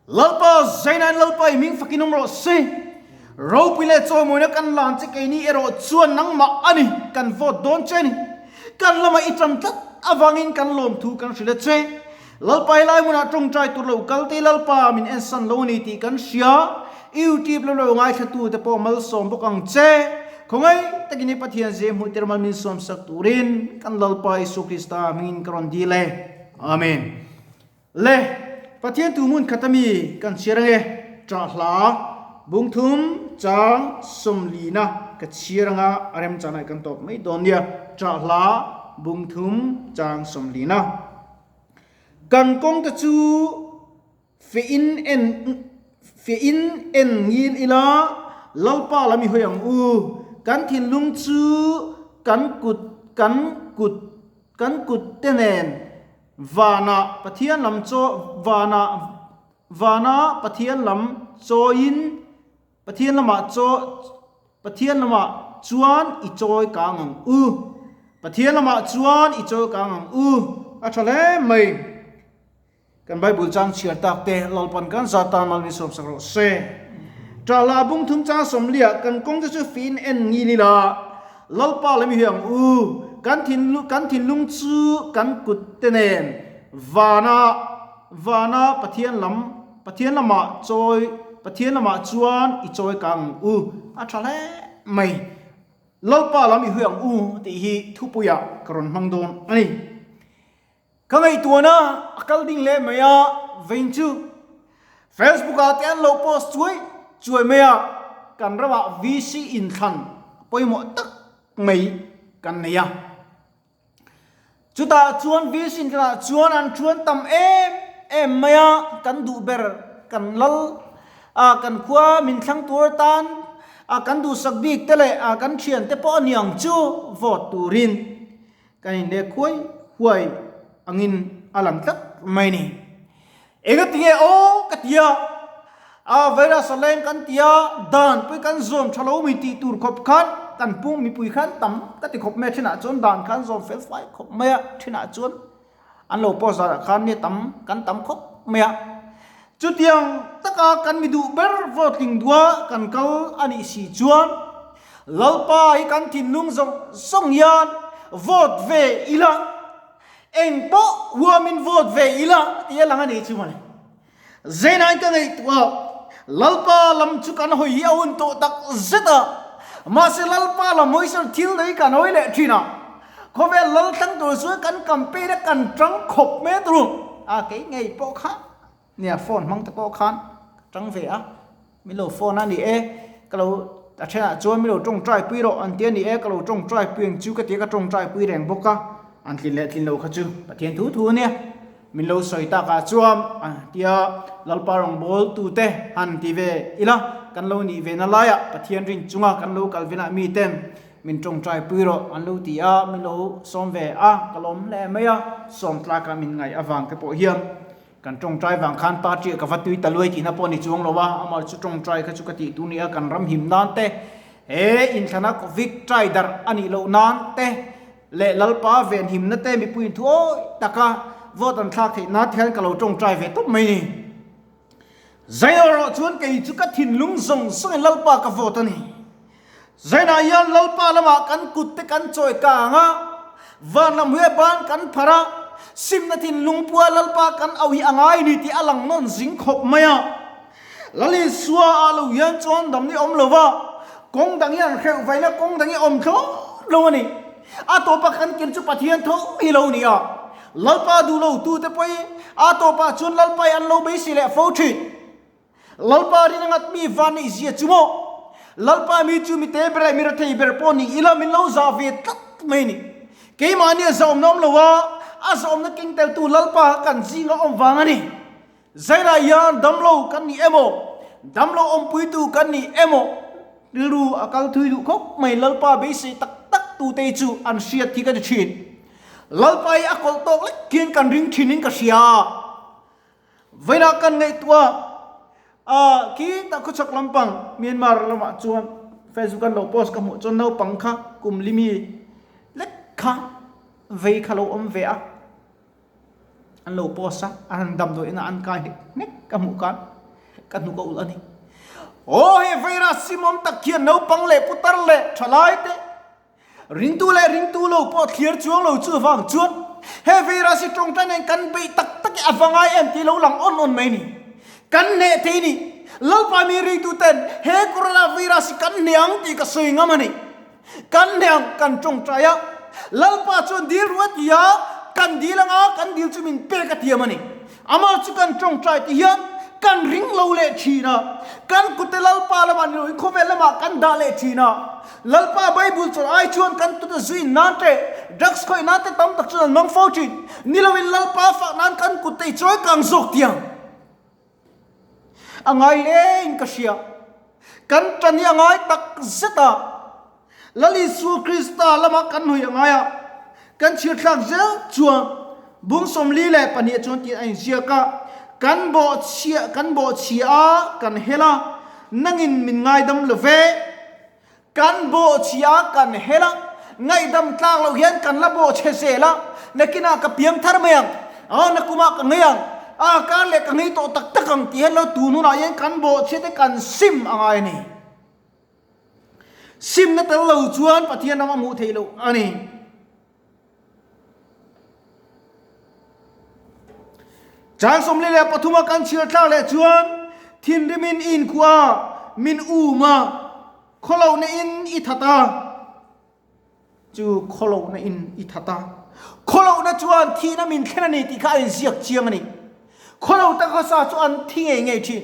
Lalpa Zainain Lalpa i hming fakin awm rawh se. Ropui leh chawimawina kan lan che keini erawh chuan nangmah a ni kan vote dawn che a ni. Kan lamah i tan tlat avangin kan lawmthu kan hrilh a che. Lalpa helai hmunah tawngtai tur lo kal te Lalpa min ensan lo a ni tih kan hria. YouTube lam lo ngaithla te pawh malsawm bawk ang che. Khawngaih takin i Pathian zia hmuh tir mal min sawmsak turin kan Lalpa Isua Krista hmingin ka rawn dil e. Amen. Le, Pathian tu hmun khat ami kan chhiar ange, ṭah hla, bungthum, chang, sawmlina ka chhiar anga a remchanah kan tawp mai dawn nia, ṭah hla, bungthum, chang, sawmlina. Kan kawng te chu feh in en feh in en ngil ila, Lalpa lam i hawi ang u, kan thinlung chu kan kut kan kut kan kut te nen Vanah Pathian lam chaw vanah vanah Pathian lam chawiin Pathian lamah chaw Pathian lamah chuan i chawi kang ang u. Pathian lamah chuan i chawi kang ang u. A tha hle mai. Kan Bible chang chhiar tak te Lalpan kan za tan mal min sawmsak rawh se. Ṭahla bung thum chang sawmliah kan kawng te chu fiin en ngil ila Lalpa lem hi ang u, kan thinlung kan thinlung chu kan kut te nen vana vana Pathian lam Pathian lamah chawi Pathian lamah chuan i chawi kang ang u. A ṭha hle mai. Lalpa lam i hui ang u tih hi thupuiah ka rawn hmang dawn a ni. Ka ngaihtuahna a kal ding leh mai a, vein chu Facebook ah te an lo post chuai chuai mai a, kan ramah VC inthlan pawimawh tak mai kan nei a. Chutah chuan VC inthlanah chuan an thuan tam em em mai a, kan duh ber kan lal a, kan khua min thlang tur atan a kan duhsak bik te leh a kan thian te pawh a niang chu vote turin Kan inleh khuai huai angin a lang tlat mai ni. Engatinge aw ka ti a, a virus a leng kan ti a, dan pawh kan zawm tha lo mi tih tur khawp khan kan pung mipui khan tam ka ti khawp mai a, thenah chuan dan khan zawm fel fai khawp mai a, thenah chuan an lo post danah khan nia tam kan tam khawp mai a. Chutiang taka kan mi duh ber vote tling duha kan kal a nih si chuan Lalpa hi kan thinlung zawng zawng hian vote ve ila, eng pawh huamin vote ve ila tih a lang a nih chu mawle. Zeinain ka ngaihtuah Lalpa lam chu kan hawi hi a hun tawh tak zet a, mahse Lalpa lam hawi sawn thil nei kan hawi leh thin a, khawvel lal tlang tur chuan kan campaign a kan tang khawp mai tur a, kei ngei pawh kha Nia phone hmang te pawh khan ka tang ve a, min lo phone a ni e, ka lo a thenah chuan min lo tawngtai pui rawh an ti a ni e, ka lo tawngtai pui ang chu ka ti a, ka tawngtai pui reng bawk a, an tlin leh tlin lo kha chu Pathian thu thu a nia, min lo sawi takah chuan tia Lalpa rawngbâwl tute han ti ve ila, kan lo nih ve na laiah Pathian rin chunga kan lo kal venah miten min tawngtai pui rawh an lo ti a, min lo sawm ve a, ka lawm hle mai a, sawm tlaka min ngaih avang te pawh hian. Kan tawngtai vang khan party ah ka va tui ta luai tihna pawh a ni chuang lo a, amah chu tawngtai kha chu ka tih tur ni a, kan ram him nan te, he inthlana covid trai darh a nih loh nan te leh Lalpa ven himna te mipui in thuawi taka vote an thlak theih nan te hian ka lo tawngtai ve tawp mai ni. Zaina erawh chuan kei chu ka thinlung zawng zawngin Lalpa ka vote a ni. Zainah hian Lalpa lamah kan kut te kan chawi kang a, van lam huia ban kan pharh a, simna thinlung pua Lalpa kan au hi a ngai ni tih a lang nawn zing khawp mai a. Lal Isua ah lo hian chuan dam ni awm lo va, kawng dang hi an hreuh vaina kawng dang hi awm thlawt lo a ni. A tawpa kan kir chu Pathian tho hi lo ni a, Lalpa duh lo tute pawhin a tawpah chuan Lalpa hi an lo beisei leh fo thin. Lalpa rin a ngat mi van neih zia chu maw? Lalpa mi chu mi te ber leh mi rethei ber pawh ni ila min lo zah ve tlat mai ni. Keimahni a zahawmna awm lo a, a zahawmna keng teltu Lalpa kan zinga awm vang a ni. Zairah hian damlo kan ni emaw, damlo awmpuitu kan ni emaw, rilru a kal thui duh khawp mai Lalpa beisei tak tak tute chu an hriat hi ka ti thin. Lalpa hi a kawlh tawk lek hian kan ring thin in ka hria. Vawilah kan ngaihtuah a, khi tak khawchhak lampang Myanmar lamah chuan Facebook an lo post ka hmuh chuan naupang kha kum limi lek kha vei kha lo awm ve a, an lo post a, an han damdawiin a an kai hnek hnek ka hmuh khan. Ka hnuk a ulh a ni. Aw he virus simawm tak hian naupang leh putar leh thalai te, ringtu leh ringtu lo pawh thlir chuang lo chuvang chuan he virus hi tawngtai nen kan beih tak tak hi a va ngai em tih lo lang awn awn mai ni. Kan hneh thei ni. Lalpa mi ringtu ten he corona virus hi kan hneh ang tih ka sawi ngam a ni. Kan hneh ang kan tawngtai a, Lalpa chuan dil ru a ti a, kan dil anga kan dil chu min pek a tiam a ni. Amah chu kan tawngtai ti hian kan ring lo leh thin a, kan kute Lalpa lamah ni loin khawvel lamah kan dah leh thin a. Lalpa Bible chawlh ai chuan kan tute zuin nan te, drugs khawih nan te tam tak chuan an hmang fo thin. Ni loin Lalpa fah nan kan kute i chawi kang zawk tiang. A ngai hle in ka hria. Kan tan hi a ngai tak zet a. Lal Isua Krista lama kan hawi a ngai a. Kan chhir thlak zel chuan bung 42 chuan tiin a inziak a, Kan bawhchhiah kan bawhchhia a, kan hel a, nangin min ngaidam lo ve. Kan bawhchhia a, kan hel a, ngaihdam tlak loh hian kan la bawhchhe zel a, nakinah ka piang thar mai ang, a nakumah ka ngei ang, a kar leh ka ngei tawh tak tak ang tih hian lo tun hunah hian kan bawhchhia te kan sim a ngai a ni. Simna tel lo chuan Pathian ram a hmuh theih loh a ni. Chang 43 a kan chhiar thlak leh chuan thinrimin i inkhua a, min um a, khawlohna in i that a. Chu khawlohna in i that a. Khawlohna chuan thihna min thlen a ni tih kha a inziak chiang a ni. Khawlo tak hmasa chu an thi ngei ngei thin.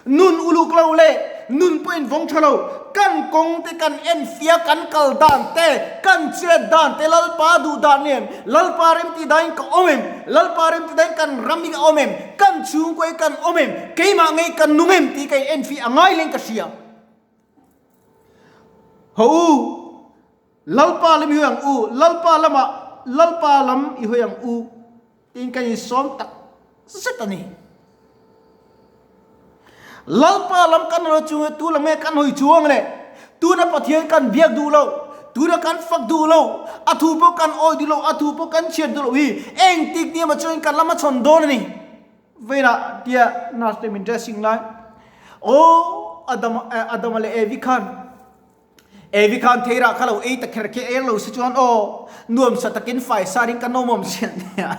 Nun uluk lo leh nun pawh in vawng tha lo. Kan kawng te kan en fia, kan kal dan te, kan chet dan te Lalpa duh dan ni em? Lalpa remti dahin ka awm em? Lalpa remti dahin kan ram hi ka awm em? Kan chhungkaw hi kan awm em? Keimah ngei kan nung em tih ka in en fia a ngai leng ka hria. Ho u, Lalpa lam i hawi ang u, Lalpa lamah Lalpa lam i hawi ang u tiin kan insawm tak zet a ni. Lalpa lam kan hawi chung tu lam nge kan hawi chuang le? Tuna Pathian kan biak duh lo, tuna kan fak duh lo, a thu pawh kan awih duh lo, a thu pawh kan chhiat duh lo hi engtik ni emaw chuan kan lam a chhawn dawn a ni. Velah tia nurse te min dressing lai aw Adam Adama leh Evi khan Evi khan theirah kha lo ei ta kher khi er lo si chuan aw nuam sa takin fai sarin ka nawmawm sian nia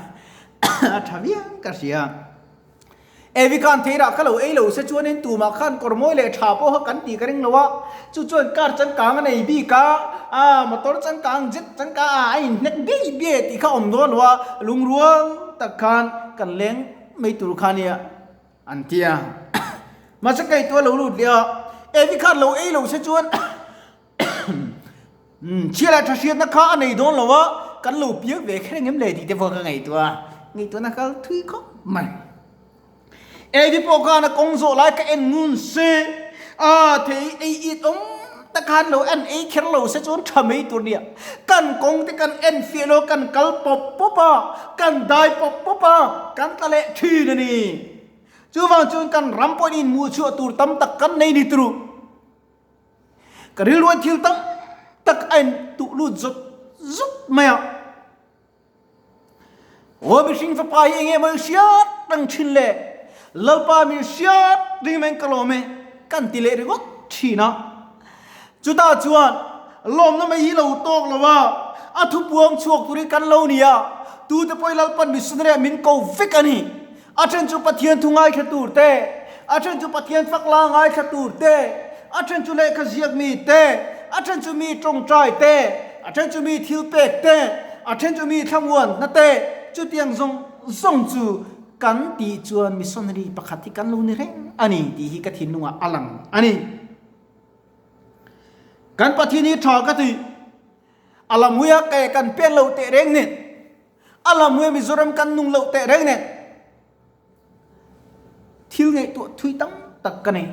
a tha viau ka hria Evi khan theirah kha lo ei lo se chuanin tumah khan kawr mawi leh tha pawh kha kan tih ka ring lo a chu chuan car changkang a nei bik a a motor changkang jet changkang a a inhnek biai biai tih kha awm dawn lo a lungrual tak khan kan leng mai tur kha nia an ti a mahse kei tu a lo lut leh a Evi khan lo ei lo se chuan chhia leh tha hriatna kha a nei dawn lo a kan lo piang ve kher engem le tih te pawh ka ngaihtuah a ngaihtuahna kal thui khawp mai. Evi pawh khan a kawng zawh lai ka en ngun se, a thei ei it awm tak khan lo en ei kher lo se chuan tha mai tur nia. Kan kawng te kan en fiah lo, kan kal pawp pawp a, kan dai pawp pawp a, kan tla leh thin a ni. Chuvang chuan kan ram pawhin inhmuh chhuah tur tam tak kan nei ni turu. Ka rilruai thil tam tak a intuh lut zawt zawt mai a. Aw mihring fapa hi enge maw i hriat reng thin le? Lalpa min hriat ring meng ka lawm e kan ti leh ringawt thin a. Chutah chuan lawmna mai hi lo tawk lo a, a thupuang chhuak tur hi kan lo ni a, tute pawh hi Lalpan missionary ah min ko vek a ni. A then chu Pathian thu ngaithla tur te, a then chu Pathian fak la ngaithla tur te, a then chu lehkha ziak mi te, a then chu mi tawngtai te, a then chu mi thil pek te, a then chu mi thlamuan na te, chutiang zawng zawng chu kan tih chuan missionary pakhat hi kan lo ni reng a ni tih hi ka thinlungah a lang a ni. Kan Pathian hi tha ka ti, a lamhuia ke kan pen lo teh reng nen, A lam nge Mizoram kan nung loh teh reng nen thil ngaihtuah thui tam tak ka nei.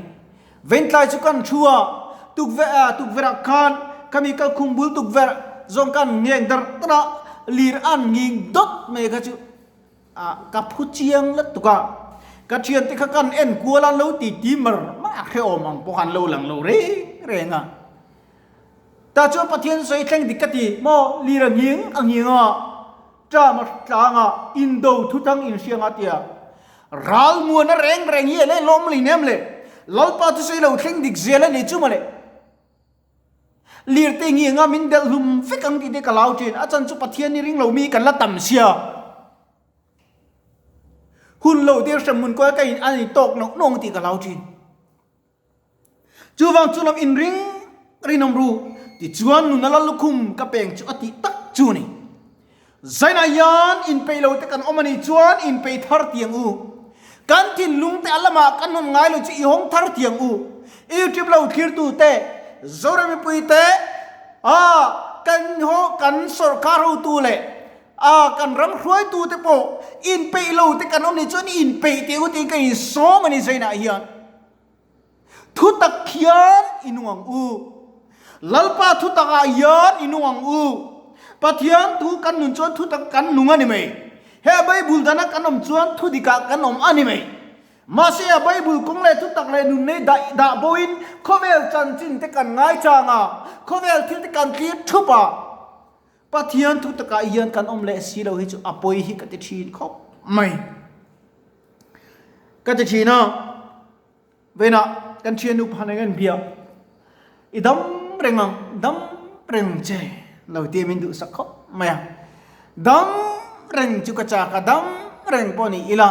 Ventlai chu kan thu a, tukverh a tukverh ah khan khami kalkhum bul tukverh zawng kan ngeng dar dar a, lir an nging dawt mai kha chu a ka phu chiang lutuk a. Ka thiante kha kan en kual a an lo ti ti mar mar a hrehawm ang pawh kha an lo lang lo reng reng a. Tah chuan Pathian sawi thleng dik ka ti maw? Lir a nghing a nghing a, ṭam a tlang a, indo thuthang inhriang a tia. Ral muan a reng reng hi a leh lawm lei nem le. Lalpa thusawi lo thleng dik zel a ni chu mawle. Lirte ngianga min delh hlum vek ang tih te ka lau thin. A chan chu Pathian i ring lo mi kan la tam sia. Hun lo te hremhmun kual ka in an in tawk nawk nawk tih ka lau thin. Chuvang chu lam in ring rinawm ru tichuan nuna la lukhum ka peng chu a tih tak chu ni. Zainah hian inpeih lo te kan awm a nih chuan inpeih thar tiang u. Kan thinlung te a lamah kan hawn ngai lo chu i hawng thar tiang u. YouTube lo thlirtu te, Zoram mipui te, a kan haw kan sawrkar hotu leh a kan ram hruaitu te pawh inpeih lo te kan awm nih chuan inpeih tiang u tiin ka insawm a ni Zainah hian. Thutak hian i nung ang u. Lalpa thutakah hian i nung ang u. Pathian thu kan nun chuan thutak kan nung a ni mai. He Bible dana kan awm chuan thudikah kan awm a ni mai. Mahse a Bible kawng leh thutak leh nun nei dah dah boin khawvel chanchin te kan ngaichang a, khawvel thil te kan tlir thup a. Pathian thutakah hian kan awm leh si lo hi chu a pawi hi ka ti thin khawp mai. Ka ti thin a. Veinah kan thiannu phan eng an bia i dam reng ang, dam reng che lo tia min duhsak khawp mai a. Dam reng chu ka chak a, dam reng pawh ni ila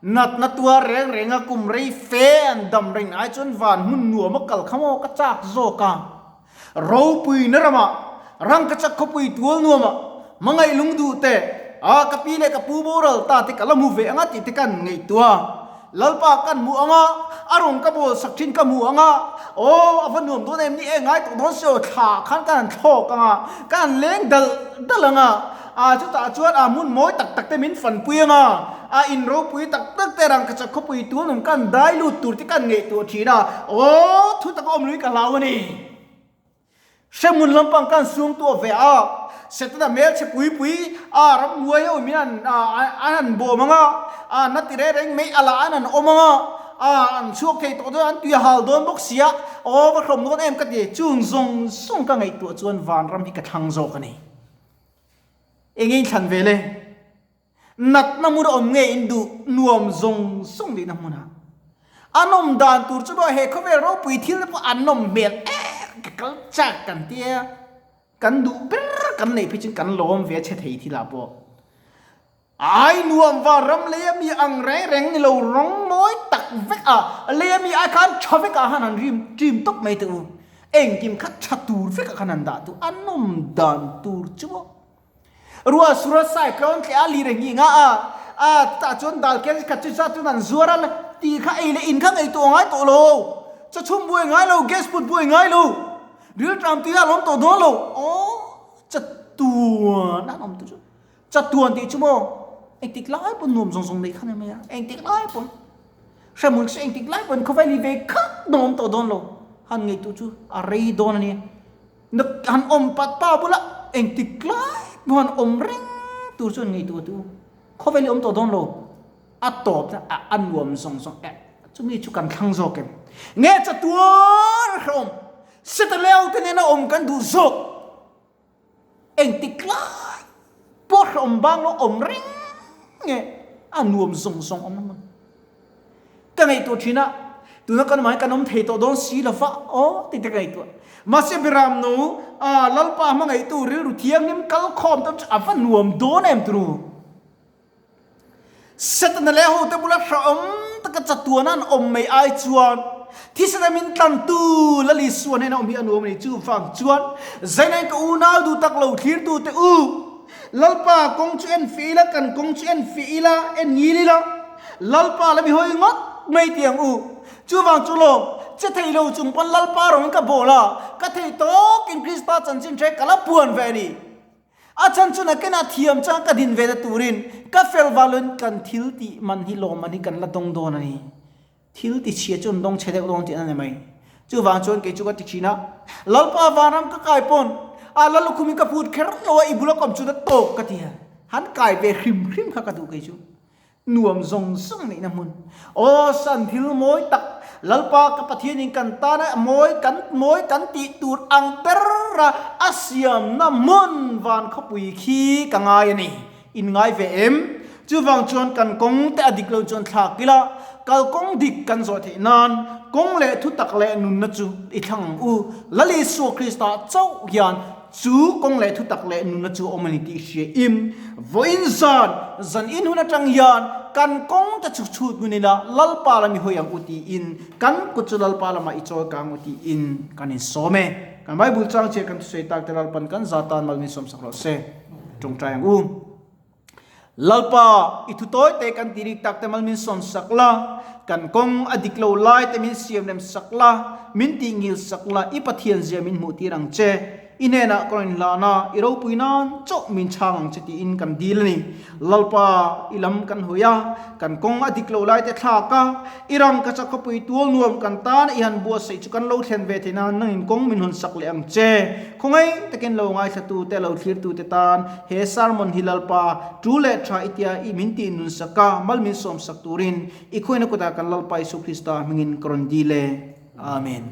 natna tuar reng reng a kum rei fe an dam reng ai chuan van hmun nuam a kal kha maw ka chak zawk a. Ropuina ramah rangkachak khawpui tual nuamah hmangaih lung duh te, a ka pi leh ka pu boral ta te ka la hmu ve anga tih te kan ngaihtuah. Lalpa kan hmu anga, a rawn ka bawl sak thin ka hmu anga, aw a va nuam dawn em ni e ngai tawh dawn si aw thla khan kan han thlawk anga, kan han leng dal dal anga, a chutah chuan a hmun mawi tak tak te min fanpui anga, a in ropui tak tak te rangkachak khawpui tual nuam kan dai lut tur te kan ngaihtuah thin a, aw thu taka awm lui ka hlau a ni. Hremhmun lampang kan sungtuah ve a, Setana hmelchhe pui pui a ramhnuai ho min an an han bawm ang a, a na ti reng reng mai a lah an han awm ang a, a an chhuak thei tawh dawn an tui a hal dawn bawk si a, aw va hrawm dawn em ka ti, chung zawng zawng ka ngaihtuah chuan vanram hi ka thlang zawk a ni. Eng in thlan ve le? Natna hmun a awm nge in duh nuam zawng zawng lehna hmunah? A nawm dan tur chu maw he khawvel ropui thil te pawh an nawm hmel em ka kal chak kan tia kan duh ber kan neih phei chuan kan lawm ve a che thei thil ah pawh ai nuam va ram lei a mi ang reng reng ni lo rawng mawi tak vek a lei a mi ai khan tha vek ah han han rim ṭim tawp mai teh u engkim kha tha tur vek ah khan han dah tu a nawm dan tur chu maw. Ruah sur a cyclone tleh a lir a nghing a a a chutah chuan dal kel khat chu zat chuan an zuar a tih kha ei leh in kha ngaihtuah ngai tawh lo chawchhum buai ngai lo gas put buai ngai lo rilṭam tui a lawm tawh dawn lo aw chatuan an awm tu chu chatuan tih chu maw engtik lai pawn nuam zawng zawng nei kha ni mai a engtik lai pawn hremhmun chu engtik lai pawn khawvel hi ve khat nawm tawh dawn lo han ngaihtuah chu a rei dawn a nia. Han awm pat pa bula engtik lai pawh han awm reng tur chuan ngaihtuah tu khawvel hi awm tawh dawn lo a tawp na a a nuam zawng zawng eh chumi chu kan thlang zawk em nge chatuar hrehawm setaleu te nena awm kan duh zawk engtik lai pawh hrehawm bang lo awm reng nge a nuam zawng zawng awm na Ka ngaihtuah thin a, tuna kan awmah hian kan awm thei tawh dawn si lo va aw tih te ka ngaihtuah. Mahse Biram nu, a Lalpa hmangaihtu rilru thianghlim kal khawm tam chu a va nuam dawn em turu. Setana leh a hote bula hrehawm taka chatuana an awm mai ai chuan thisena min tlantu Lal Isua hnena awm hi a nuam a ni. Chuvang chuan Zainain ka unau duh tak lo thlirtute u, Lalpa kawng chu en fih ila, kan kawng chu en fih ila, en ngil ila, Lalpa la mi hawi ngawt mai ti ang u. Chuvang chu lawm, che thei lo chung pawn Lalpa rawngin ka bawl a, ka thei tawkin Krista chanchin hre ka la puan ve a ni. A chhan chu nakinah thiam changa ka din ve na turin ka fel valin kan thil tih man hi lawmman hi kan la dawng dawn a ni. Thil ti chhia chu an dawng chhe deuh dawn tih a ni mai. Chuvang chuan kei chu ka ti thin a, Lalpa vanram ka kai pawn a la lukhum in ka phut kher lo a, i bula kawm chu na tawk ka ti a, han kai ve hrim hrim kha ka duh kei chu. Nuam zawng zawng neihna hmun. Aw san thil mawi tak, Lalpa ka Pathian in kan tana mawi kan mawi kan tih tur ang ber a a siamna hmun van khawpui khi ka ngai a ni. In ngai ve em? Chuvang chuan kan kawng te a dik lo chuan thlak ila, Kalkawng dik kan zawh theih nan kawng leh thutak leh nunna chu i thlang ang u. Lal Isua Krista chauh hian chu kawng leh thutak leh nunna chu a awm a ni tih hria in vawiin zan zan in hun atang hian kan kawng te chu chhut ngun ila Lalpa lam i hawi ang u tiin kan kut chu Lalpa lamah i chawi kang u tiin kan insawm e. Kan Bible chang chiah kan thusawi tak te Lalpan kan za tan mal min sawmsak rawh se. Tawngtai ang u. Lalpa, i thu tawi te kan ti rik tak te mal min sawn sak la, kan kawng a dik lo lai te min siam rem sak la, min tih ngil sak la, i Pathian zia min hmuh tir ang che. I hnenah ka rawn inhlan a, i ropui nan chauh min chhang ang che tiin kan dil a ni. Lalpa, i lam kan hawi a, kan kawng a dik lo lai te thlak a, i rangkachak khawpui tual nuam kan tan i han buatsaih chu kan lo thlen ve theih nan nangin kawng min hawn sak leh ang che. Khawngaih takin lo ngaithlatute, lo thlirtute tan he sermon hi Lalpa tu leh tha i tia i min tih nun sak a, mal min sawm sak turin i khuaina kutah kan Lalpa Isu Krista hmingin ka rawn dil e. Amen.